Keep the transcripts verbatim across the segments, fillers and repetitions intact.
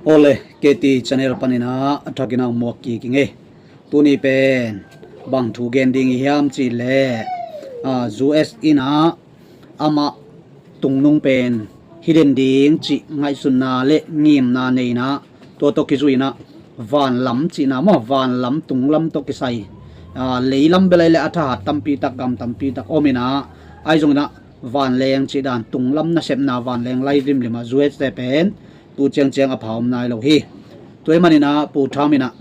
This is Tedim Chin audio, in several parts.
Awle, K T channel panin ah a thakin ah muak kik ing ei. Tuni pen bang thu gen ding i hiam cih leh, ah, U S in ah amah tungnung pen hi den ding cih ngaihsutna le ngimna nei in ah, tua tawh kizui in ah vanlam cihna maw, vanlam tunglam tawh kisai, ah, leilam bel ai le a thahat tampi tak, gam tampi tak om in ah, ahi zongin ah vanleng cih dan tunglam nasepna vanleng lai limlim ah U S te pen tu ciangciang a pha om nai lo hi. Tua ahih manin ah Pu Trump in ah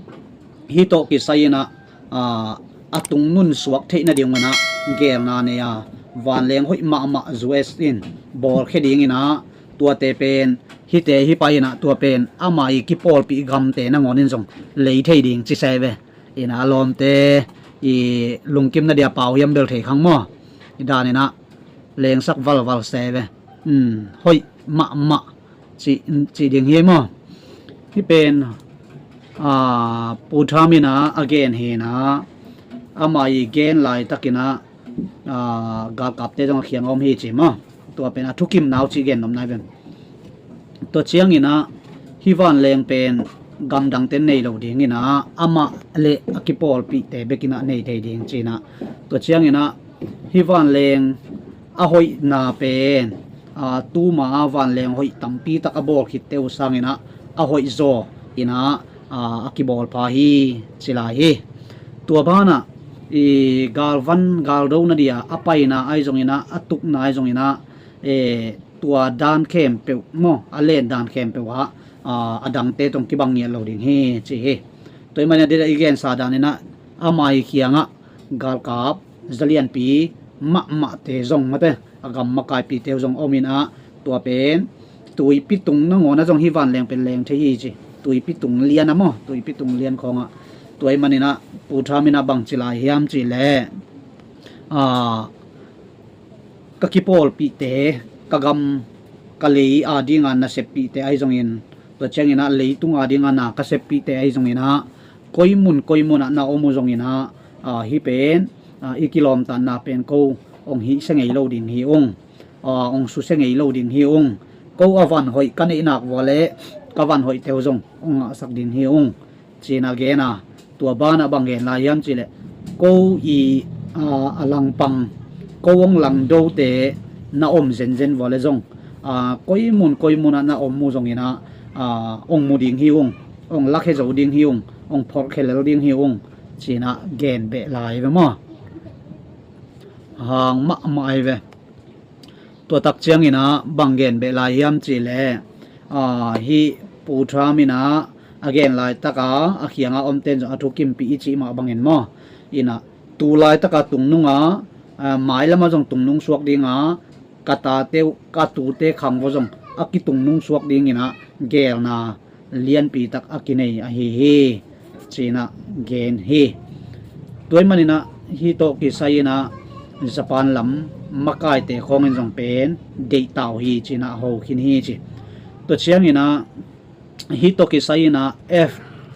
hih tawh kisai in ah, ah, a tungnun suak theih nading un ah geelna nei a, vanleng hoih mahmah U S in bawlkhia ding in ah, tuate pen hihte hih pai in ah tua pen ama i kipawlpih gamte nangawn in zong lei thei ding ci se ve. In ah a lawmte i lungkim na dia pau hiam bel thei khang maw. I dan in ah lengsak valval se ve. Um, hoih mahmah cih, cih ding hi maw. Hih pen, ah, Pu Trump in ah a gen hi in ah, ama i gen laitakin ah, ah, galkapte zong a khiang a om hi ci maw. Tua pen a thukimna uh cih gen nop nai ven. Tua ciangin ah hih vanleng pen gamdangte nei lo ding in ah amah le a kipawlpihte bek in ah nei thei ding ci in ah. Tua ciangin ah hih vanleng a hoihna pen, aa, tuma a vanleng hoih tampi tak a bawl khitte uh sangin ah a hoih zaw in ah, aa, a kibawl pha hi ci lai hi. Tua banah i galvan galdo na dia a paina ahi zongin ah, a tukna ahi zongin ah, e, tua dan khempeuh maw, a len dan khempeuh ah, aa, a dangte tawh kibang ngiat lo ding hi ci hi. Tua ahih manin ah i gensa dan in ah ama i kiangah galkap zalianpi mahmahte zong mate, a gam makaipite uh zong om in ah, tua pen tuipi tung nangawn ah zong hih vanleng pen leng thei hi ci. Tuipi tung lian ah maw, tuipi tung lian khawng ah. Tua ahih manin ah Pu Trump in ah bang ci lai hiam cih leh, aa, ka kipawlpihte, ka gam, ka lei a ding a na seppihte ahi zongin, tua ciangin ah leitung a ding a na ka seppihte ahi zongin ah, koi mun koi mun ah na om uh zongin ah, aa, hih pen, aa, i kilawmtatna pen ko hong hihsia ngei lo ding hi ung. Aa, hong susia ngei lo ding hi ung. Ko a van hoih ka neih nak vua leh ka van hoihte uh zong hong ngahsak ding hi ung ci in ah gen a. Tua banah bang gen lai hiam cih leh, ko i, aa, a langpang, ko hong langdote na om zenzen vua leh zong, aa, koi mun koi mun ah na om uh zongin ah, aa, hong mu ding hi ung, hong lakhia zo ding hi ung, hong phorhkhia lel ding hi ung ci in ah gen beh lai ve maw. Hang mahmah ahi ve. Tua tak ciangin ah bang gen beh lai hiam cih leh, aa, hih Pu Trump in ah a gen laitak a, a kiangah omte in zong a thukimpih i cih mah bangin maw. In ah tu laitak a tungnung a, aa, mailam ah zong tungnung suak ding a, ka tate uh, ka tute khang vua zong a kitungnung suak ding in ah geelna lianpi tak a kinei ahi hi ci in ah gen hi. Tua ahih manin ah hih tawh kisai in ah Japan lam makaite khawng in zong pen deihta uh hi ci in ah ho khin hi ci. Tua ciangin ah hih tawh kisai in ah F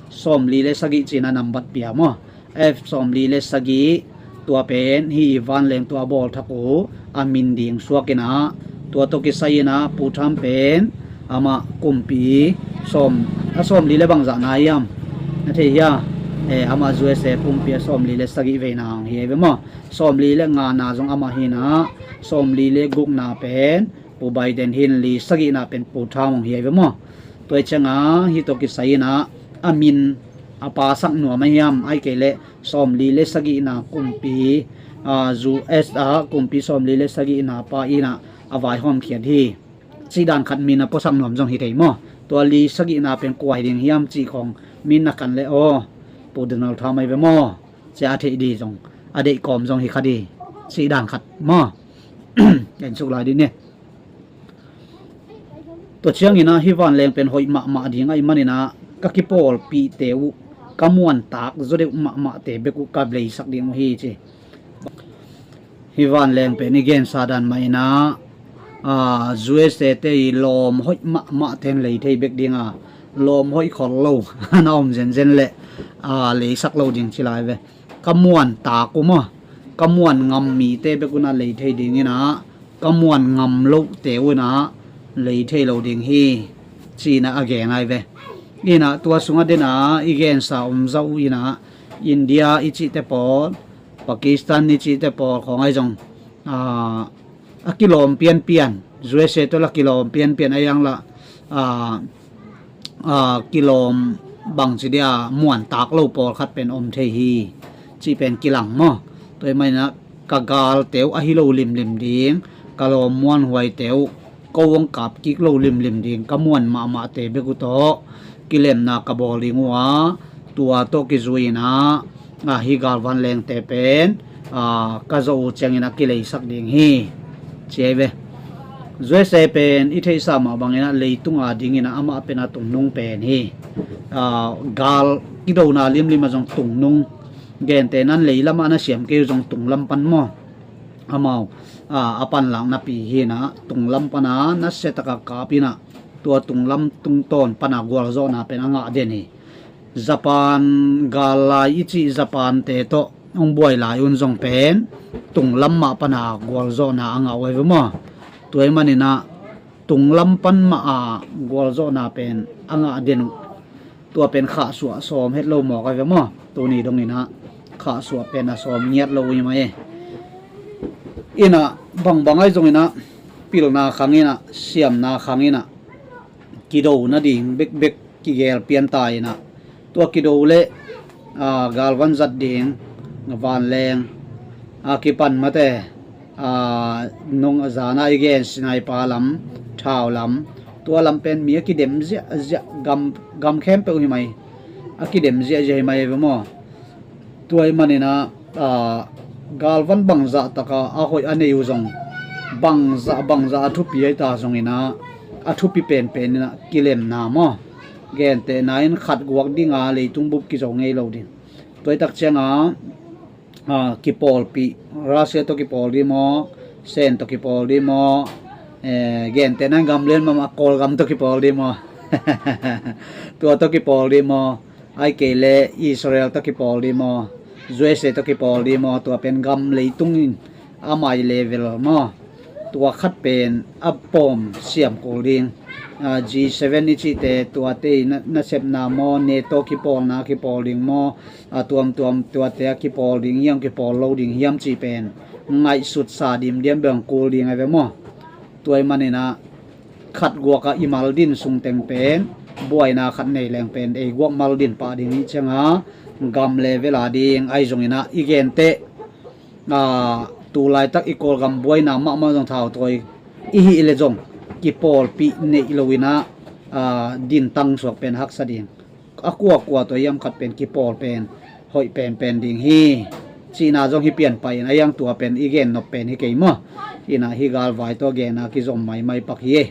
sawmli le sagih ci in ah nambat pia maw. F sawmli le sagih, tua pen hih i vanleng tua a bawlthak uh a min ding suak in ah, tua tawh kisai in ah Pu Trump pen amah kumpi sawm, a sawmli le bangzah na hiam na thei hia? E, amah U S A kumpi a sawmli le sagih veina hong hi ahi ve maw. Sawmli le ngana zong amah hi in ah, sawmli le gukna pen Pu Biden hi in, li sagihna pen Pu Trump hong hi ahi ve maw. Tua hi ciangin hih tawh kisai in ah a min a pasak nuam a hiam, ahih kei leh sawmli le sagihna kumpi, aa, U S a kumpi sawmli le sagihna pa in ah a vaihawmkhiat hi cih dan khat min a puasak nuam zong hi thei maw. Tua li sagihna pen kua hi ding hiam cih khawng min a kan leh aw, Pu Donald Trump ahi ve maw ci a theih ding zong, a deih kawm zong hi kha ding cih dan khat maw. En suk lai ding ni. Tua ciangin ah hih vanleng pen hoih mahmah ding ahih manin ah ka kipawlpihte uh, ka muantak zaw deuh mahmahte bek uh ka leisak ding uh hi ci. Hih vanleng pen i gensa dan mah in ah, aa, U S A te i lawm hoih mahmahte in lei thei bek ding a, lawm hoih khol lo na om zenzen leh, aa, leisak lo ding ci lai ve. Ka muantak uh maw, ka muan ngam mite bek un ah lei thei ding in ah, ka muan ngam lohte un ah lei thei lo ding hi ci in ah a gen ahi ve. Inah tua sungah dena i gensa om zah uh inah India i cihte pawl, Pakistan i cihte pawl khawng ahi zong, ah, a kilawm pianpian, U S A tawh la kilawm pianpian a iang la, ah, ah, kilawm bangci dia muantak lo pawlkhat pen om thei hi, cih pen kilang maw. Tua ahih maninah ka galte uh ahi lo limlim ding, ka lawm muanhuaite uh ko hong kap kik lo limlim ding, ka muan mahmahte bek uh tawh kilemna ka bawl ding uh a, tua tawh kizui inah, ah, hih galvan lengte pen, ah, ka zawh uh ciangin a kileisak ding hi, ci ahi ve. U S A pen i theihsa mah banginah leitunga dinginah amah pen a tungnung pen hi. Ah, gal kidona limlim a zong tungnung, gente nan leilamah na siam kei uh zong tunglam pan maw, amau, ah, a panlak napi hinah tunglam pana nasia taka kap inah tua tunglam tungtawn pana gualzawhna pen a ngah den hi. Japan gal lai i cih Japan-te tawh hong buai lai un zong pen tunglam mah pana gualzawhna a ngah uh ahi ve maw. Tua ahih maninah tunglam pan mah a gualzawhna pen a ngah den uh. Tua pen khahsuah sawm het lo mawk ahi ve maw. Tuni donginah khahsuah pen a sawm ngiat lo uh hi mai e. Inah bangbang ahi zonginah pilna khanginah siamna khanginah kido nading bekbek kigel pianta inah tua kido le, ah, galvan zat ding vanleng, ah, kipan mate, ah, nung a zana i gen sinaipa lam, thau lam, tua lam pen mi a kidem ziahziah gam, gam khempeuh hi mai, a kidem ziahziah hi mai ve maw. Tua ahih maninah, ah, galvan bangzah taka a hoih a nei uh zong bangzah bangzah a thupi ahi ta zonginah a thupi penpen inah kilemna maw. Gentehna in khat guak dinga leitung bup kizo ngei lo ding. Tua ahih tak cianga, ah, kipawlpih, Russia tawh kipawl dih maw, Sen tawh kipawl dih maw, eh, gentehna in gamlian mahmah Kawlgam tawh kipawl dih maw, tua tawh kipawl dih maw, ahih kei le Israel tawh kipawl dih maw, U S A tawh kipawl dih maw, tua pen gam leitung in a mai level maw, tua khat pen a pawm siam kul ding. Ah, G seven i cihte tuate i na, nasepna maw, NATO kipawlna kipawl ding maw, a tuamtuam tuate a kipawl ding hiam kipawl lo ding hiam cih pen ngaihsutsa dimdiam beng kul ding ahi ve maw. Tua ahih maninah khat guakah i mal din sungteng pen buaina khat nei leng pen ei guak mal din pah ding hi cianga gam level a ding ahi zonginah i genteh, ah, tulaitak i Kawlgam buaina mahmah zong thautawi i hih le zong kipawlpih neih loinah, ah, din tangsuak pen haksa ding. A kuakua tua hiam khat pen kipawl pen hoih penpen ding hi cihna zong hi pianpah in a iang tua pen i gennop pen hi kei maw. Inah hih galvai tawh genna kizom maimai pak hi e.